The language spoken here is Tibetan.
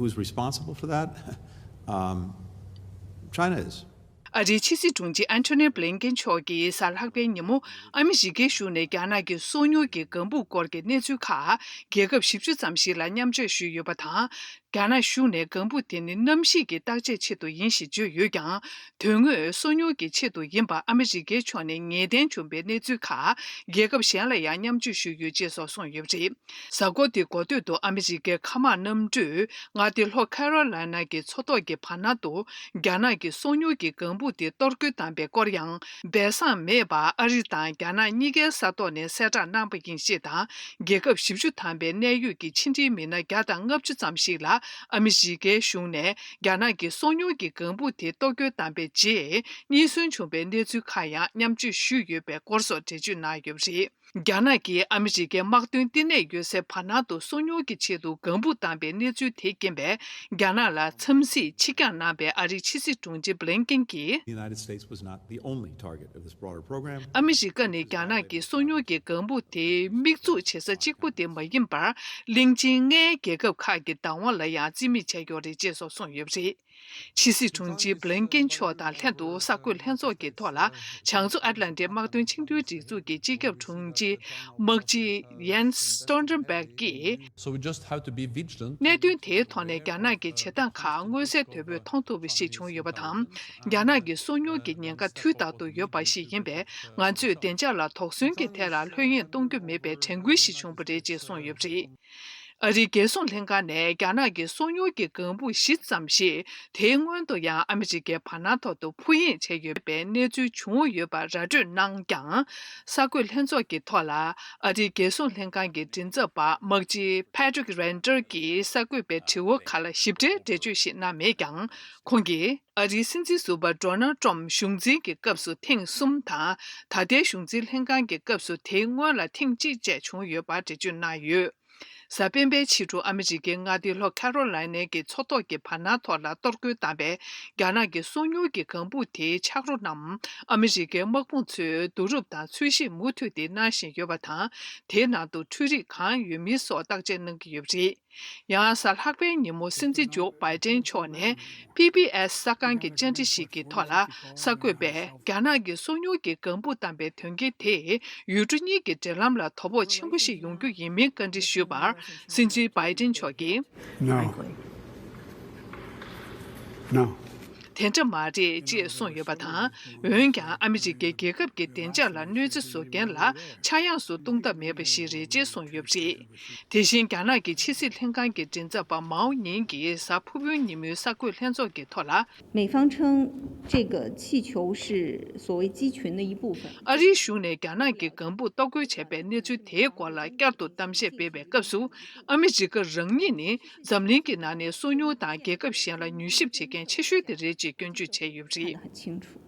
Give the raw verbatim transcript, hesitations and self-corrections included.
Who's responsible for that? Um, China is. ཨ་རིའི་ཕྱི་སྲིད་དྲུང་ཆེ་ཨན་ཐོ་ནི་བྷི་ལིན་ཀེན་མཆོག་གིས་གཟའ་ལྷག་པའི་ཉིན་མོ་ཨ་མི་རི་ཀའི་གཞུང་ནས་རྒྱ་ནག་གི་སོ་ཉུལ་གྱི་ལྒང་བུ་སྐོར་གྱི་གནས་ཚུལ་ཁག་རྒྱལ་ཁབ་བཞི་བཅུ་ཙམ་ཞིག་ལ་མཉམ་སྤྱོད་ཞུས་ཡོད་པ་དང་། རྒྱ་ནག་གཞུང་ནས་ལྒང་བུ་དེ་ནི་གནམ་གཤིས་ཀྱི་བརྟག་དཔྱད་ཆེད་དུ་ཡིན་ཞེས་བརྗོད་ཡོད་ཀྱང་། དོན་དངོས་སོ་ཉུལ་གྱི་ཆེད་དུ་ཡིན་པ་ཨ་མི་རི་ཀའི་ཕྱོགས་ནས་ངེས་གཏན་བྱུང་པའི་གནས་ཚུལ་ཁག་རྒྱལ་ཁབ་གཞན་ལ་ཡང་མཉམ་སྤྱོད་ཞུས་ཡོད་ཅེས་སོགས་གསུངས་ཡོད་པ་རེད། གཟའ་འཁོར་འདིའི་འགོ་སྟོད་དུ་ཨ་མི་རི་ཀའི་མཁའ་དམག་གནམ་གྲུས་མངའ་སྡེ་ལྷོ་ཁ་རོ་ལ་ན་གི་མཚོ་ཐོག་གི་བར་སྣང་དུ་རྒྱ་ནག་གི་སོ་ཉུལ་གྱི་ལྒང་བུ་དེ་གཏོར་རྒོལ་བཏང་པའི་སྐོར་ཡང་སྦས་གསང་མེད་པར་ཨ་རི་དང་རྒྱ་ནག་གཉིས་ཀའི་ས་ཐོག་ནས་གསལ་བསྒྲགས་གནང་པ་ཡིན་ཞེས་དང་། རྒྱལ་ཁབ་བཞི་བཅུ་ཐམ་པའི་གནད་ཡོད་ཀྱི་ཕྱི་འབྲེལ་མི་སྣ་བརྒྱ་དང་ལྔ་བཅུ་ཙམ་ཞིག་ལ་ཨ་མི་རི་ཀའི་གཞུང་ནས་རྒྱ་ནག་གི་སོ་ཉུལ་གྱི་ལྒང་བུ་དེ་གཏོར་རྒོལ་བཏང་པའི་རྗེས་རྙེད་སོན་བྱུང་པའི་གནས་ཚུལ་ཁག་ཡང་མཉམ་སྤྱོད་ཞུས་ཡོད་པའི་སྐོར་སོགས་འགྲེལ་བརྗོད་གནང་ཡོད་པ་རེད། རྒྱ་ནག་གིས་ཨ་མི་རི་ཀའི་དམག་དོན་བསྟི་གནས་ཡོད་སའི་བར་སྣང་དུ་སོ་ཉུལ་གྱི་ཆེད་དུ་ལྒང་བུ་བཏང་པའི་གནས་ཚུལ་དེའི་རྐྱེན་པས་རྒྱ་ནག་ལ་འཚམས་གཟིགས་ཕྱིར་འགྱངས་གནང་པའི་ཨ་རིའི་ཕྱི་སྲིད་དྲུང་ཆེ་བྷི་ལིན་ཀེན་གྱིས། The United States was not the only target of this broader program. ཨ་མི་རི་ཀ་ནི་རྒྱ་ནག་གི་སོ་ཉུལ་གྱི་ལྒང་བུ་དེ་དམིགས་འཛུགས་བྱེད་ས་གཅིག་པུ་དེ་མ་ཡིན་པར། གླིང་ཆེན་ལྔའི་རྒྱལ་ཁབ་ཁག་གི་བདག་དབང་ལ་ཡང་རྩིས་མེད་བྱས་ཡོད་རེད་ཅེས་སོགས་གསུངས་ཡོད་པ་རེད། ཕྱི་སྲིད་དྲུང་ཆེ་བྷི་ལིན་ཀེན་མཆོག་དང་ལྷན་དུ་གསར་འགོད་ལྷན་ཚོགས་ཀྱི་ཐོག་ལ་བྱང་མཚོ་ཨ་ཏི་ལན་ཏི་དམག་དོན་ཆིངས་དོན་སྒྲིག་འཛུགས་ཀྱི་སྤྱི་ཁྱབ་དྲུང་ཆེ་དམག་སྤྱི་ཡན་སི་སྟོལ་ཊེན་བྷག་གིས། So we just have to be vigilant. གནད་དོན་དེའི་ཐོག་ནས་རྒྱ་ནག་གི་བྱེད་སྟངས་ཁག་མངོན་གསལ་དོད་པོས་མཐོང་ཐུབ་པ་ཞིག་བྱུང་ཡོད་པ་དང་། རྒྱ་ནག་གི་སོ་ཉུལ་གྱི་ཉེན་ཁ་དུས་རྟག་ཏུ་ཡོད་པ་ཞིག་ཡིན་པས། ང་ཚོས་བདེ་འཇགས་ལ་དོགས་ཟོན་གྱི་ཐད་ལ་ལྷོད་གཡེང་གཏོང་རྒྱུ་མེད་པའི་དྲན་སྐུལ་ཞིག་བྱུང་བ་རེད་ཅེས་གསུངས་ཡོད་པ་རེད། ཨ་རིའི་རྒྱལ་སྲུང་ལྷན་ཁང་ནས་རྒྱ་ནག་གི་སོ་ཉུལ་གྱི་ལྒང་བུ་བཞི་ཙམ་ཞིག་དེའི་སྔོན་དུ་ཡང་ཨ་མི་རི་ཀའི་བར་སྣང་ཐོག་ཏུ་འཕུར་གཡེང་བྱས་ཡོད་པའི་གནས་ཚུལ་བྱུང་ཡོད་པ་ར་སྤྲོད་གནང་ཀྱང་། གསར་འགོད་ལྷན་ཚོགས་ཀྱི་ཐོག་ལ་ཨ་རིའི་རྒྱལ་སྲུང་ལྷན་ཁང་གི་མགྲིན་ཚབ་པ་དམག་སྤྱི་Patrick Ryder གྱིས་གསར་འགོད་པའི་དྲི་བ་ཁག་ལ་ཞིབ་ཕྲའི་འགྲེལ་བརྗོད་ཞིག་གནང་མེད་ཀྱང་། ཁོང་གིས་ཨ་རིའི་སྲིད་འཛིན་ཟུར་པ་Donald Trump གཞུང་འཛིན་གྱི་སྐབས་སུ་ཐེངས་གསུམ་དང་། ད་ལྟའི་གཞུང་འཛིན་ལྷན་ཁང་གི་སྐབས་སུ་དེའི་སྔོན་ལ་ཐེངས་གཅིག་བཅས་བྱུང་ཡོད་པར་འགྲེལ་བརྗོད་གནང་ཡོད། གཟའ་སྤེན་པའི་ཕྱི་དྲོ་ཨ་མི་རི་ཀའི་མངའ་སྡེ་ལྷོ་ཁ་རོ་ལའི་ནའི་གི་མཚོ་ཐོག་གི་བར་སྣང་ཐོག་ལ་གཏོར་རྒོལ་བཏང་པའི་རྒྱ་ནག་གི་སོ་ཉུལ་གྱི་ལྒང་བུ་དེའི་ཆག་རོ་རྣམས་ཨ་མི་རི་ཀའི་དམག་དཔུང་ཚོས་བསྡུ་རུབ་དང་འཚོལ་ཞིབ་མུ་མཐུད་དེ་གནང་བཞིན་ཡོད་པ་དང་། དེའི་ནང་དུ་འཕྲུལ་རིག་གང་ཡོད་མིན་སོགས་བརྟག་དཔྱད་གནང་གི་ཡོད་པ་རེད། ཡང་གཟའ་ལྷག་པའི་ཉིན་མོ་སྲིད་འཛིན་ཇོ་བྷའི་ཏན་མཆོག་ནས། པི་བི་ཨེ་སི་གསར་ཁང་གི་བཅར་འདྲི་ཞིག་གི་ཐོག་ལ་གསར་འགོད་པས་རྒྱ་ནག་གི་སོ་ཉུལ་གྱི་ལྒང་བུ་བཏང་པའི་དོན་རྐྱེན་དེས་ཡུལ་གྲུ་གཉིས་ཀྱི་འབྲེལ་ལམ་ལ་དོ་ཕོག་ཆེན་པོ་ཞིག་ཡོང་རྒྱུ་ཡིན་མིན་བཀའ་འདྲི་ཞུས་པར། སྲིད་འཛིན་བྷའི་ཏན་མཆོག་གིས། No. No. དེ་འདྲ་མ་རེད་ཅེས་གསུངས་ཡོད་པ་དང་། འོན་ཀྱང་ཨ་མི་རི་ཀའི་རྒྱལ་ཁབ་ཀྱི་བདེ་འཇགས་ལ་གནོད་འཚེ་བཟོ་མཁན་ལ་ཆག་ཡང་སུ་གཏོང་ཐབས་མེད་པ་ཞིག་རེད་ཅེས་གསུངས་ཡོད་པ་རེད། དེ་བཞིན་རྒྱ་ནག་གི་ཕྱི་སྲིད་ལྷན་ཁང་གི་མགྲིན་ཚབ་པ་མའོ་ཉིང་གིས་གཟའ་ཕུར་བུའི་ཉིན་མོའི་གསར་འགོད་ལྷན་ཚོགས་ཀྱི་ཐོག་ལ། 美方称，这个气球是所谓机群的一部分。 ཨ་རིའི་གཞུང་ནས་རྒྱ་ནག་གི་ལྒང་བུ་གཏོར་རྒོལ་བྱས་པའི་གནས་ཚུལ་དེའི་སྐོར་ལ་བསྐྱར་དུ་གཏམ་བཤད་སྤེལ་བའི་སྐབས་སུ། ཨ་མི་རི་ཀ་རང་ཉིད་ནི་འཛམ་གླིང་གི་ནང་ནས་སོ་ཉུལ་དང་རྒྱལ་ཁབ་གཞན་ལ་མྱུལ་ཞིབ་བྱེད་མཁན་ཆེ་ཤོས་དེ་རེད་ཅེས་སྐྱོན་བརྗོད་བྱས་ཡོད་པ་རེད། 很清楚。